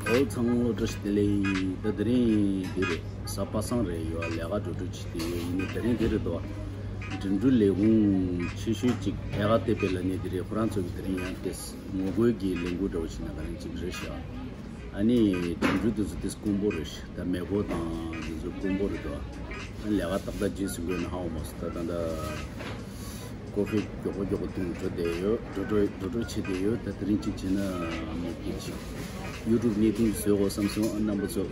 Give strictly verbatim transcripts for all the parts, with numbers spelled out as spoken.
ཨོ་ཚང་མ་བཀྲ་ཤིས་བདེ་ལེགས། ད་དེ་རིང་འདི་རེད། གཟའ་པ་སངས་རེད། ཡོད་ལས་ཀ་འགྲོ་འགྲོ་བྱེད་དེ་ཡོད། ཡིན་ནའི་དེ་རིང་འདི་རེད་དོ། འགྲིམ་འགྲུལ་ལས་ཁུངས་ཆེ་ཤོས་གཅིག་ཨེ་ཁ་ཏེ་པེ་ལ་ནི་འདི་རེད། ཁོ་རང་ཚོ་གི་དེ་རིང་ཡང་ཏེས་ངོ་རྒོལ་གྱི་ལས་འགུལ་འདྲ་བོ་ཞིག་ན་ག་རེ་གཅིག་རེད་ཤག་ཨ་ནི་འགྲིམ་འགྲུལ་དེ་ཚོ་ཏེས་དཀོན་པོ་རེད་ཤག་ད་མེ་འཁོར་དང་དེ་ཚོ་དཀོན་པོ་རེད་དོ། ཨ་ནི་ལས་ཀ་ཏག་ཏག་རྗེས་སུ་འགོད་ན་ཧ་འོ་མ་སོ། ད་ད་ད། ཀོ་ཧྥི་མགྱོགས་པོ་མགྱོགས་པོ་བཏུང་འགྲོ་བསྡད་ཡོད། འགྲོ་འགྲོ་འགྲོ་འགྲོ་བྱེད་བསྡད་ཡོད། ད་དེ་རིང་གཅིག་བྱས་ན་མི་སྐད་ཅིག་ཡུ་ཊུབ་བརྙན་ཐུང་བཟོ་དགོས་བསམ་སོང་། ཨ་རྣམ་པ་ཚོ་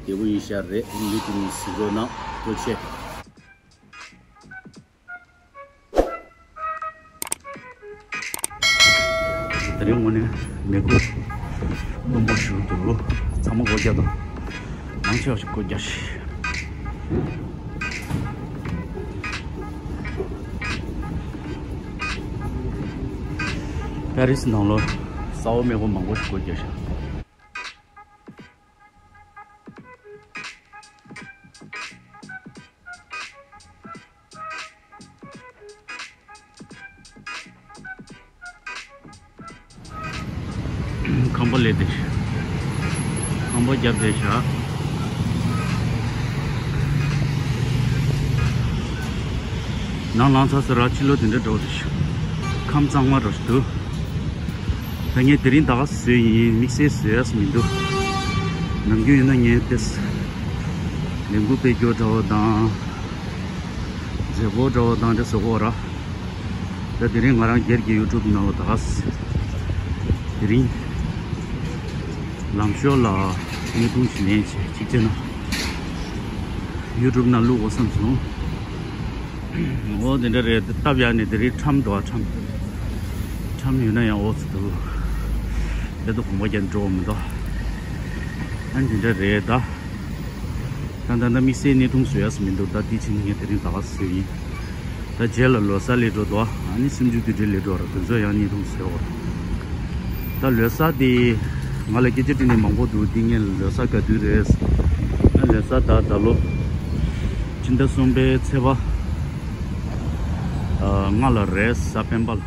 བདེ་པོ་ཡིན་ཤག་རེད། བརྙན་ཐུང་གཟིགས་རོགས་གནང་། ཐུགས་རྗེ་ཆེ། དེ་རིང་དངོས་གནས་མི་དགོས་རླུང་པོ་ཞུ་འདུག་ཚང་མ་སྒོ་རྒྱག་དང་། མང་ཆེ་བ་ཞིག་སྒོ་རྒྱག་ཤི། པེ་རིས་ནང་ལོ་གསར་པ་མེད་པ་མང་པོ་ཞིག་སྒོ་རྒྱག་ཤག་ཁང་པ་ལས་དེ། ཁང་པ་བརྒྱབ་བསྡད་བཞག་ནང་ལངས་ཚར་ཟེར་ར། ཕྱི་ལོགས་དེ་འདྲ་འགྲོ་རེད་ཤག་ཁམས་གཙང་མ་འགྲོ་ཞིག་འདུག་ད་ངས་དེ་རིང་ད་ག་བཟོས་ཡིན། དམིགས་བསལ་བཟོས་ཡ་མི་འདུག་ནམ་རྒྱུན་ཡིན་ན་ངས་ཏེས་ལས་འགུལ་སྤེལ་རྒྱུ་འདྲ་བོ་དང་། མཛད་སྒོ་འདྲ་བོ་དང་དེ་བཟོ་གོ་ར། ད་དེ་རིང་ང་རང་སྒེར་གྱི་ཡུ་ཊུབ་ནང་ལ་ད་ག་ཟེ། དེ་རིང་ལམ་ཞོར་ལ་བརྙན་ཐུང་ཞིག་ལེན་བྱས་གཅིག་བྱས་ན་ཡུ་ཊུབ་ནང་བླུག་དགོས་བསམ་སོང་། འོ་དེ་འདྲ་རེད། སྟབས་ཡག་ནས་དེ་རིང་ཁྲམ་འདུག་ཁྲམ། ཁྲམ་ཡོད་ན་ཡང་འོ་ཚོ་འདུག་དེ་ཚོ་གོམ་པ་རྒྱག་འགྲོ་མི་འདུག་ཨ་ནི་དེ་འདྲ་རེད་ད། ད་ད་ད་དམིགས་བསལ་བརྙན་ཐུང་བཟོ་ཡ་སུ་མི་འདུག་ད་དེ་ཕྱིན་ངས་དེ་རིང་ད་ག་བཟོས་ཡིན། ད་རྗེས་ལ་ལོ་གསར་སླེབས་འགྲོ་འདུག་ཨ་ནི་སེམས་ཆུང་དུས་དྲན་སླེབས་འགྲོ་ར། དེ་ཚོ་ཡང་བརྙན་ཐུང་བཟོས་འོ། ད་ལོ་གསར་དེ་ང་ལ་སྐད་ཆ་དྲིས་ནས་མང་པོ་འདུག་འདི་ངས་ལོ་གསར་ག་དུས་རེད། ང་ལོ་གསར་ད་ད་ལོ་ཕྱི་ཟླ་གསུམ་པའི་ཚེས་པ་ལྔ་ལ་རེད། གཟའ་སྤེན་པ་ལ།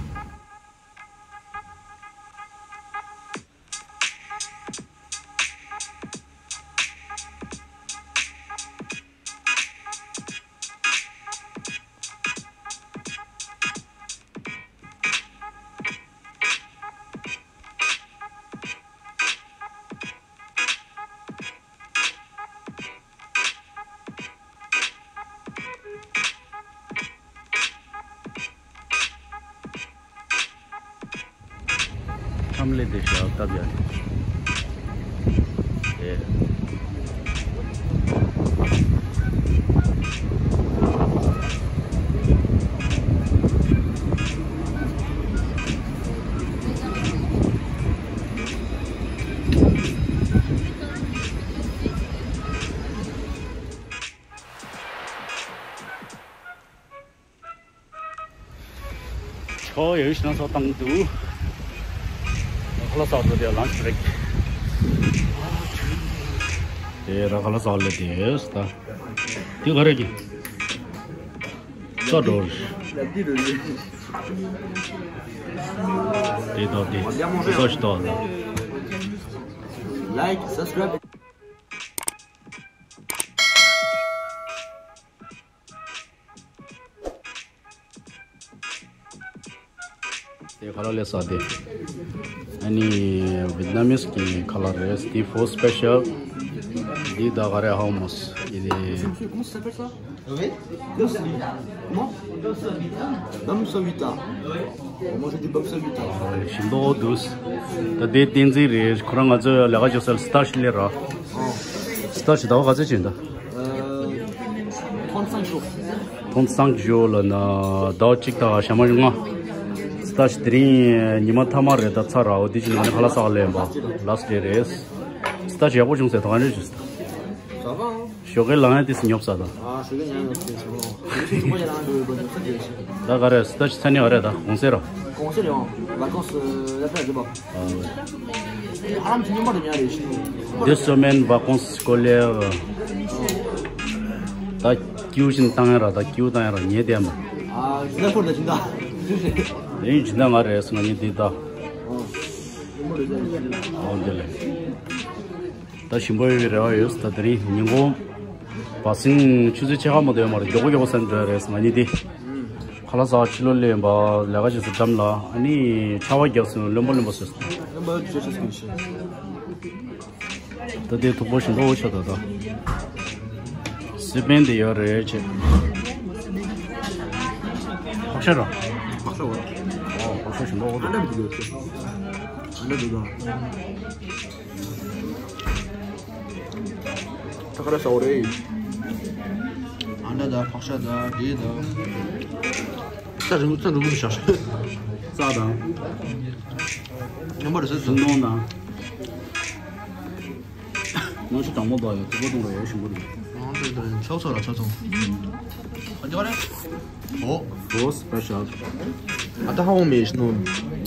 ཁྲམ་ལས་དེ་ཞག་སྟབས་ཡག་དེ། ཆོ་ཡོད་ཤི་ན་སོ་བཏང་འདུག་ཁ་ལག་ཟ་འགྲོ་དེ་ལང་ཆུ་རེད། དེ་ར་ཁ་ལག་ཟ་ལེ་དེ་ཡོད་ད། དེ་ག་རེ་གི་ས་འགྲོ་རེད། དེ་དོ་དེ་ས་ཞིག་དོ། Like, subscribe. དེ་ཁ་ལག་ལས་ས་དེ། ཨ་ནི་ཝེད་ནམ་མིས་ཀྱི་ཁ་ལག་རེད། དེ་ཧྥོ་སི་པེ་ཤལ། འདི་ད་ག་རེ་ཧོ་མོས་ཡིན་ནི། Comment ça s'appelle ça ? Oui. Comment ? Dame Savita. Moi, j'ai dit Bam Savita. ཞིམ་པོ་འདུག་ད་དེ་བསྟན་འཛིན་རེད། ཁོ་རང་ང་ཚོ་ལས་ཀ་བྱེད་ས་ལ་སི་ཏཱ་ཤི་སླེབས་ར། སི་ཏཱ་ཤི་ཟླ་བ་ག་ཚོད་ཕྱིན་ད། Euh, trente-cinq jours. Trente-cinq jours ལ་ན་ཟླ་བ་གཅིག་དང་ཞག་མ་ལྔ། སི་ཏཱ་ཤི་དེ་རིང་ཉི་མ་མཐའ་མ་རེད། ད་ཚར་ར། འོ་དེ་ཕྱིན་ང་ནི་ཁ་ལག་ཟ་ག་སླེབས་པ། ལ་སི་ཊི་ཌེ་རེད། སི་ཏཱ་ཤི་ཡག་པོ་བྱུང་ཟེར། ད་ག་འདྲ་བྱུང་ཟེར་ད། Ça va, hein ? ཞོགས་ཀས་ལངས་ཡ་དེ་སུ་ཉོབ་ས་དང་། ཨ་ཞོགས་ཀས་ཉལ་ཡོད་ཟེར་ཞོགས་ལོ། ད་ག་རེ་སི་ཏཱ་ཤི་ཚ་ནི་ག་རེ་ད་གོང་སེ་ར། གོང་སེ་རེད་ཨང་། vacances la plage de bas. ཨ་རམ་ཅི་ཉི་མ་རེ་ཉལ་རེད་ཤི། Deux semaines vacances scolaires. ད་ཀིའུ་ཤིན་བཏང་ཡ་ར། ད་ཀིའུ་བཏང་ཡ་ར་ཉལ་བསྡད་མ། ཨ་ཇི་ལ་ཁོར་ད་ཇི་འདྲ། ཨེ་ཇི་འདྲ་ང་རེད་ང་ཉལ་བསྡད་ད། ཨོ་འདི་ལས། ད་ཞིམ་པོ་ཡོད་པའི་རེ་བ་ཡོད། ད་དེ་རིང་ཉིན་གུང་བ་སིང་ཆུ་ཚོད་ཕྱེད་ཀ་མ་གཏོགས་ཡོད་མ་རེད། མགྱོགས་པོ་མགྱོགས་པོ་སེམས་འགྲོ་ཡ་རེད། ང་གཉིས་དེ་ཁ་ལག་ཟ་བ་ཕྱི་ལོགས་སླེབས་པ་ལས་ཀ་བྱེད་ས་འགྲམ་ལ། ཨ་ནི་ཆར་པ་བརྒྱབ་སོང་། རློན་པ་རློན་པ་བཟོས་སོང་། རློན་པ་བཟོས་སོང་། ད་དེ་ཐུག་པ་ཞིམ་པོ་ཆགས་འདུག་ད་སི་པན་དེ་ཡོད་རེད་ཅེས། ཕག་ཤ་ར། ཕག་ཤ་བ། ཨོ་ཕག་ཤ་ཞིམ་པོ་འོ་ད། ཨ་འདྲ་འདུག་ཨ་འདྲ་འདུག་ད། ད་ག་ར་ཟ་འོ་རེད། ཨ་འདྲ་ད་ཕག་ཤ་ད་དེ་ད། རྩྭ་རིང་པོ་རྩྭ་རིང་པོ་བཞག་རྩྭ་དང་། ཉམས་པ་རེད་ཟེར་ཟེར། ནོར་ན། ནང་ཆུ་དྭངས་མོ་འབབ་ཡོད། ཐུག་པ་བཏུང་རོགས་ཡོད། ཞིམ་པོ་འདུག་ཨང་། ཏོག་ཏོག་ཚོགས་ཚོགས་ར་ཚོགས་ཚོགས། ཨ་ཅོ་རེ། ཨོ། ཨོ་སི་པེ་ཤལ། ཨ་ད་ཧ་འོང་མེད་ཤི་ནོ།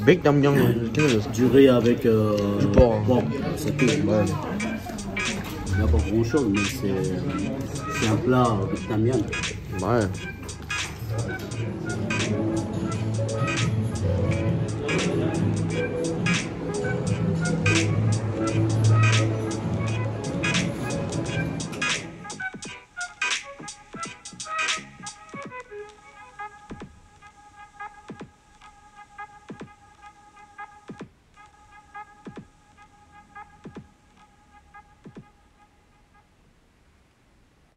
བེག་དམ་རྐྱང་ཁྱེད་ནས། Du riz avec euh, Du porc. Porc, c'est tout. Ouais. Il n'y a pas grand chose, mais c'est c'est un plat vietnamien. Ouais.